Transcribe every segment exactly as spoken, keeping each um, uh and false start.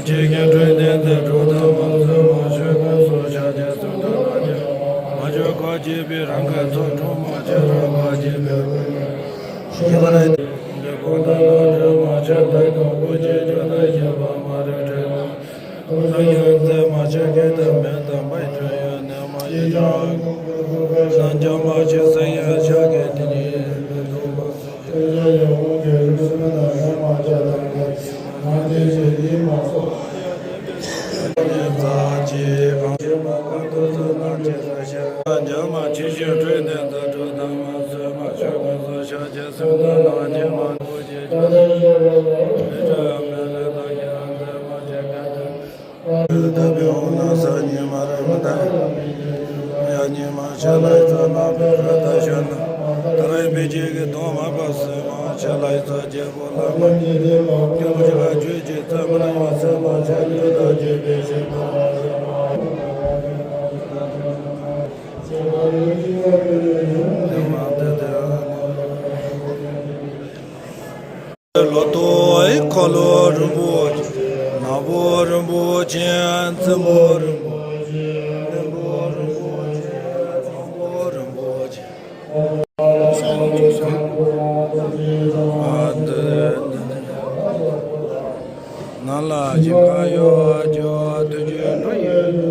ཆེ་ཁྱད་འཕགས་བསྟན་འཛིན་གྲུབ་མཐའ་མ་བཟོད་མ་ཆོག་ཀུན་སོགས་ཕྱག་རྒྱ་གསུམ་དང་ལྔ་བརྒྱ་མ་ཆོག་ག་བགྱིས་པའི་རང་གི་ཚོགས་དྲུག་མ་ཆོག་རང་ག་བགྱིས་པའི་ཤེས་པར་འདི་ཀུན་ཏུ་ནོར་འཁྲུལ་མ་ཆོག་ལྟ་སྟངས་ཀུན་གྱི་རྒྱུ་དང་ཞེན་པ་མ་རིག་འཁྲུལ་ལམ་ཀུན་ཡོན་ཚད་མ་ཆོག་གེགས་དང་མེད་དང་པའི་འཁྲུལ་ཡོད་ནས་མ་ཡིན་ཀྱང་ལམ་འཇམ་མ་ཆོག་སེམས་ཡང་ཕྱག་གི་དེ་ཉིད། ལོ་ཏོག་འཁོར་ལོ་རིན་པོ་ཆེ། ནག་པོ་རིན་པོ་ཆེ། བཙན་པོ་རིན་པོ་ཆེ། བློན་པོ་རིན་པོ་ཆེ། དབང་པོ་རིན་པོ་ཆེ། ནང་ལ་ཞིང་ཁམས་གཡོ་བ་སྐྱོ་བ་ཐུགས་རྗེ་འགྲོ་ཡི།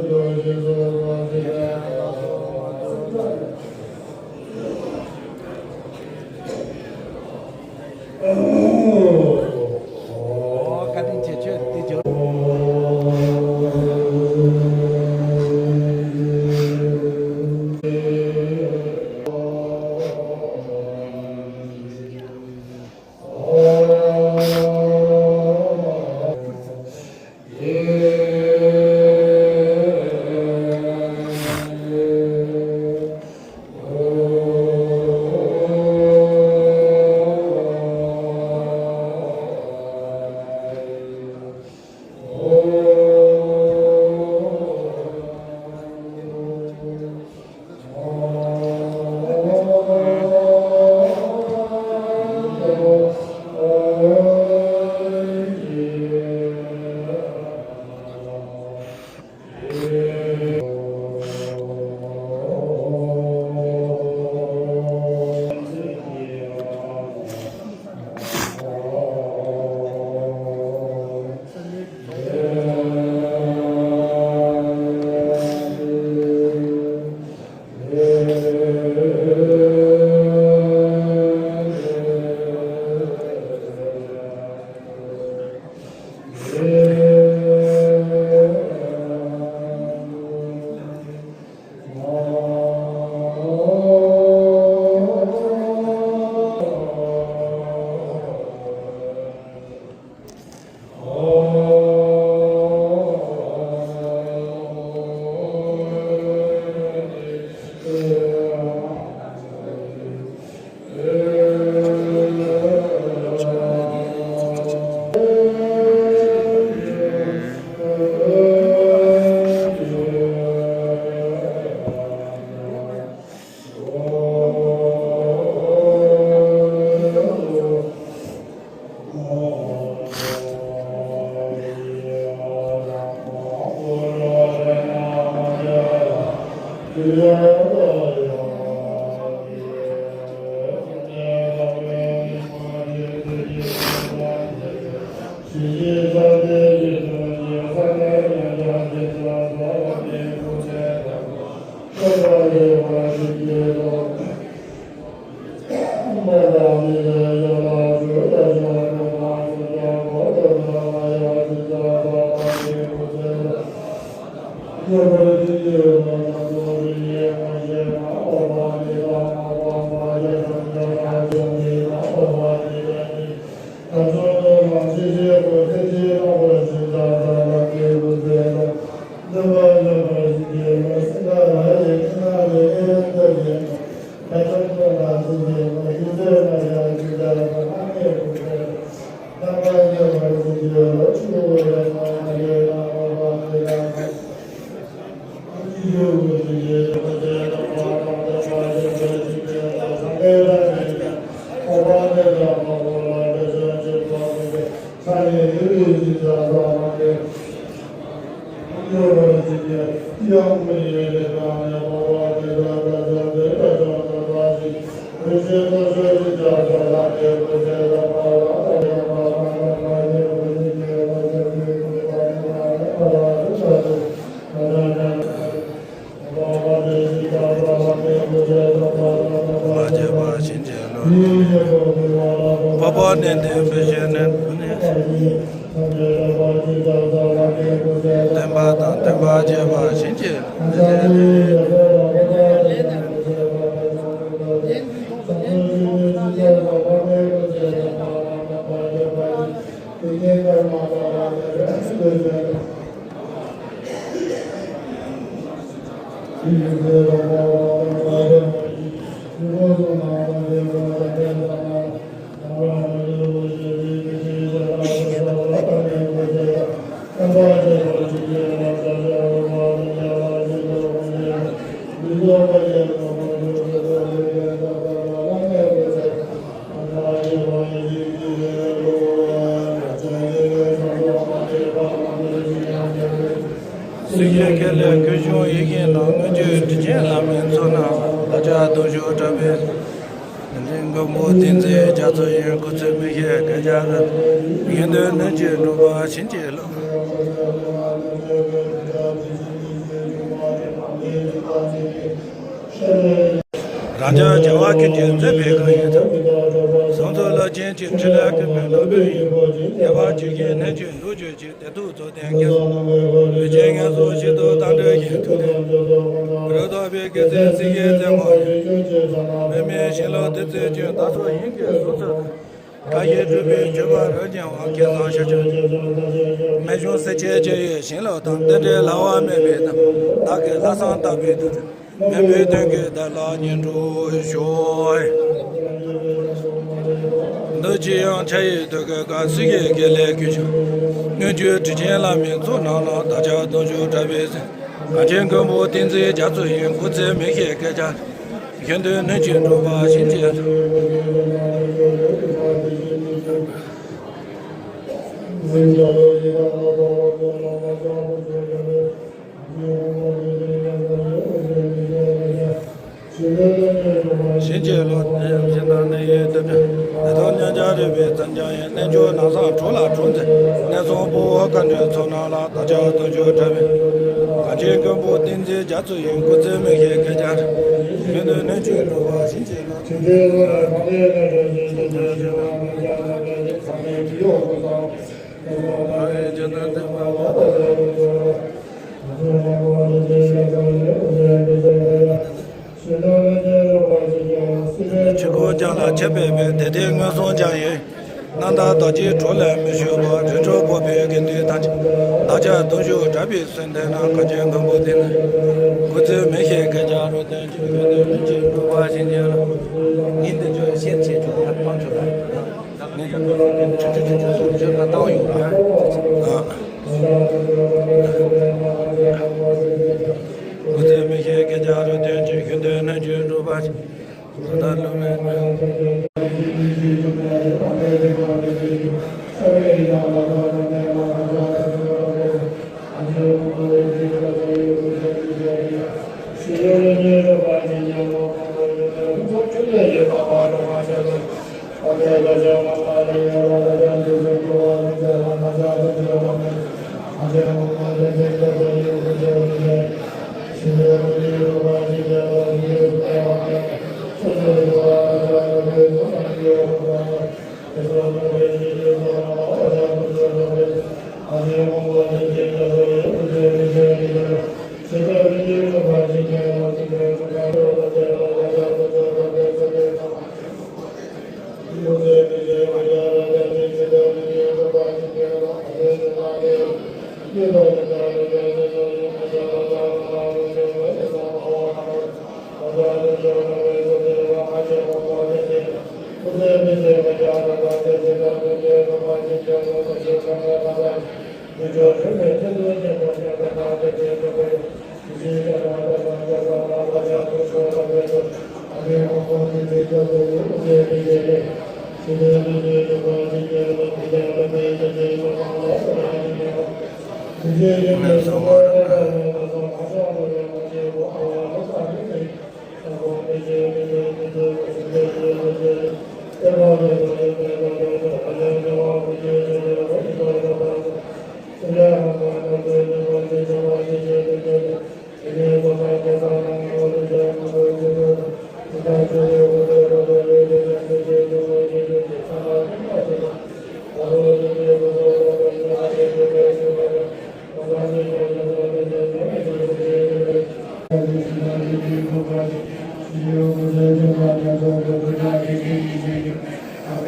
བཀའ་དྲིན་ཆེ། ཆོས་འདི་འཇོག་མ་བྱས་པ་བྱིན་གྱིས་རློབས། འཕགས་པ་ནི་བདེན་པའི་ཞལ་ནས། བསྟན་པ་དང་བསྟན་པ་རྒྱས་པ་བྱིན་གྱིས་རློབས། སྲིད་ཞིའི་དགེ་ལེགས་ཀུན་འབྱུང་ཡིད་བཞིན་ནོར། མངོན་སྤྱོད་དྲིན་ཅན་བླ་མའི་ཚོགས་རྣམས་ལ། བདག་ཅག་གདུང་ཤུགས་དྲག་པོས། མགོན་པོ་ཏིང་འཛིན་རྒྱ་མཚོ་ཡི། སྐུ་ཚེ་མི་ཤིགས་བསྐལ་བརྒྱར། དགེ་འདུན་ནི་ཅི་འགྲུབ་པར་བྱིན་གྱིས་རློབས། རང་ཅག་རྒྱལ་བ་ཀུན་གྱི་མཛད་པའི་གང་ཡིན་དང་། གསུང་ཚུལ་ལ་ཅན་གྱི་ཕྲིན་ལས་ཀུན་ནས་ལྷུན་པོའི་ཡུལ་ཁྱབ་བྱེད། ཉེ་བར་བྱེད་ཀྱི་ནད་གཅོད་དུག་གཅོད་ཅིང་། བདེ་སྡུག་རྫོགས་ལྡན་སྐྱབས། ལུས་ཅན་ངན་སོང་ཞི་དུལ་དང་བྲལ་ཞིང་། ཐུབ་བསྟན་རིགས་བདག་པའི་དགེ་མཚན་སྲིད་ཞིའི་རྩེ་མོ་ཡི། མི་མེད་ཞིང་ལུས་བདུད་རྩིས་གཅུན། བདག་སོགས་དབྱིངས་ཀྱི་གཟུགས་སུ། བཀྲ་ཤིས་སྤྲུལ་པའི་མཆོད་པ་རོལ་ཅིང་འོང་། ཁྱེད་ཚང་ཤཱཀྱ་རྨད་བྱུང་སྲས་བཅས་ཇི་ཡི་ཞིང་ལུས་དང་། རྟེན་འབྲེལ་ལྷ་བ་སྨན་པའི་དང་། བདག་གི་ལྷག་བསམ་དག་པའི་དུས། སྨན་པའི་དོན་གྱི་བདག་ལ་སྙིང་ཁྲོ་ཤོག། འདི་ཕྱི་ཡང་ཕྱི་ཡི་དུས་ཀྱི་སྐབས། སྲིད་ཞིའི་དགེ་ལེགས་ཀུན་འབྱུང་། མངོན་སྤྱོད་དྲིན་ཅན་བླ་མའི་ཚོགས་རྣམས་ལ། བདག་ཅག་གདུང་ཤུགས་དྲག་པོས་གཟིགས། གངས་ཅན་མགོན་པོ་ཏིང་འཛིན་རྒྱ་མཚོ་ཡི། སྐུ་ཚེ་མི་ཤིགས་བསྐལ་བརྒྱར། དགེ་འདུན་ནི་ཅི་འགྲུབ་པར་བྱིན་གྱིས། བྱིན་གྱིས་རློབས། ཞིང་དང་ནི་ཡི་དུད་འགྲོ། ནད་གདོན་ཉེན་ཆགས་རིགས་པའི་མཚོན་རྐྱེན་ཡིས། རྣལ་འབྱོར་ནགས་སྲང་དྲུག་ལ་འཁྲུངས་མཛད། ནད་གསུམ་ཕོ་བོ་དཀའ་འགྲེལ་ཚོགས་རྣམས་ལ། བདག་ཅག་གདུང་ཤུགས་དྲག་པོས། གངས་ཅན་མགོན་པོ་ཏིང་འཛིན་རྒྱ་མཚོ་ཡི། སྐུ་ཚེ་མི་ཤིགས་བསྐལ་བརྒྱར། དགེ་འདུན་ནི་ཅི་འགྲུབ་པར་བྱིན་གྱིས་རློབས། ཕྱི་སྒོ་རྒྱང་ལ་ཆེར་ཕེབས་པའི་དད་ལྡན་མངོན་སུམ་འཇམ་དབྱངས། རྣམ་དག་རྡོ་རྗེའི་གྲོགས་ལས་མི་བྱུང་བ། རིགས་དྲུག་འཕགས་པའི་དགེ་འདུན་ཐམས་ཅད། བདག་ཅག་གདུང་ཤུགས་དྲག་པོས་གཟིགས་མཐོང་ན། གངས་ཅན་མགོན་པོ་ཏིང་འཛིན། སྐུ་ཚེ་མི་ཤིགས་བསྐལ་བརྒྱར་རོལ་སྟོན་ཅིག། དགེ་འདུན་ནི་ཅི་འགྲུབ་པར་བྱིན་གྱིས་རློབས། ངས་འདི་ཚོ་བཤད་ཆེད་ཆུ་ཚོད་ཕར་བཏང་ཆོག་ལ། ངས་ཆུ་ཆུ་ཆུ་ཆུ་ཆུ་ཆུ་ཕར་བཏང་ཡོང་ལ། ཨ། སྐུ་ཚེ་མི་ཤིགས་བསྐལ་བརྒྱར་རོལ་སྟོན་ཅིག། དགེ་འདུན་ནི་ཅི་འགྲུབ་པར།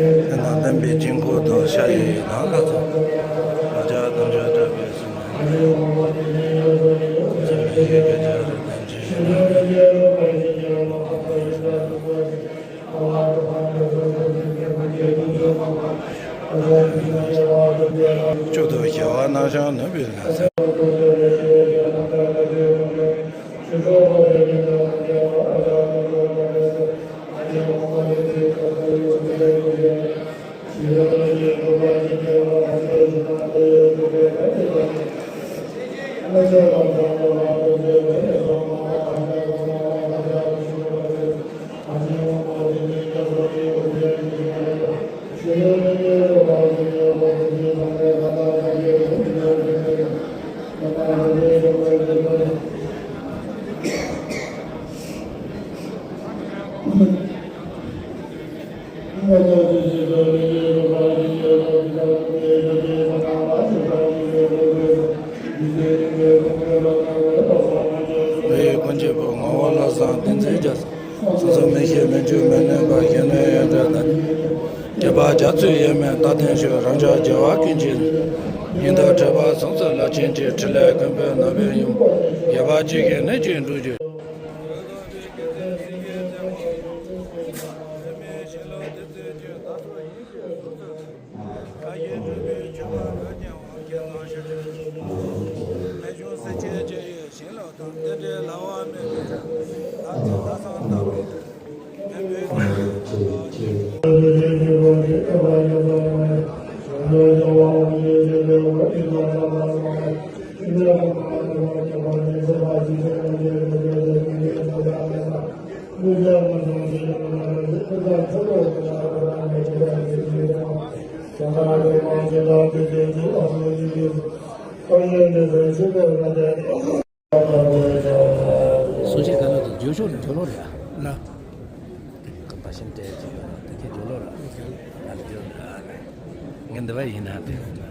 དེ་ན་བདེན་པའི་དཀྱིལ་འཁོར་དང་ཤ་ཡི་ནང་ལ་ཚོགས། ང་ཅག་དམ་ཆོས་གྲགས་པའི་སེམས། བྱམས་པའི་ཡེ་ཤེས་ཀྱི་ལྗགས་རིགས་ལྡན་ཅིང་། མཆོག་ཏུ་ཞི་བ་རྣམ་བཞག་ནོན་པའི་ལྷ། ལྷ་ཡི་སྐུ་མཆེད་པོ་ངག་དབང་བློ་བཟང་བསྟན་འཛིན་རྒྱ་མཚོ། སོ་སོ་མི་ཤེས་མི་འཇུག་མི་གནས་པ་གཞན་ལས་ཡོན་ཏན་དང་། ཁྱད་པར་རྒྱ་མཚོའི་ཡས་མས་རྟག་བརྟན་ཤོག་རང་ཅག་རྒྱལ་བ་ཀུན་གྱི་སྙིང་དང་འདྲེས་པ་སོང་ཚུལ་ལ་ཕྱིན་ཅི་ཕྲིན་ལས་ཀུན་འཕེལ་ནོར་བུའི་ཡུམ། ཡོད་པ་ཅི་བཞིན་ནུས་ཀྱིས་འགྲུབ་གྱུར། གསུང་ཆོས་ག་ལ་དང་རྒྱུ་ཤོག་ནས་རྒྱུ་ལོ་རེད་ཨ། ན། ད་ཤིན་ཏེ་ཅི་ཡོད་ན་དེ་ཅི་རྒྱུ་ལོ་ར། ཨ་ལ་རྒྱུ་ལ་ཨ་ལ། ངས་འདི་བ་ཡིན་ན་དེ།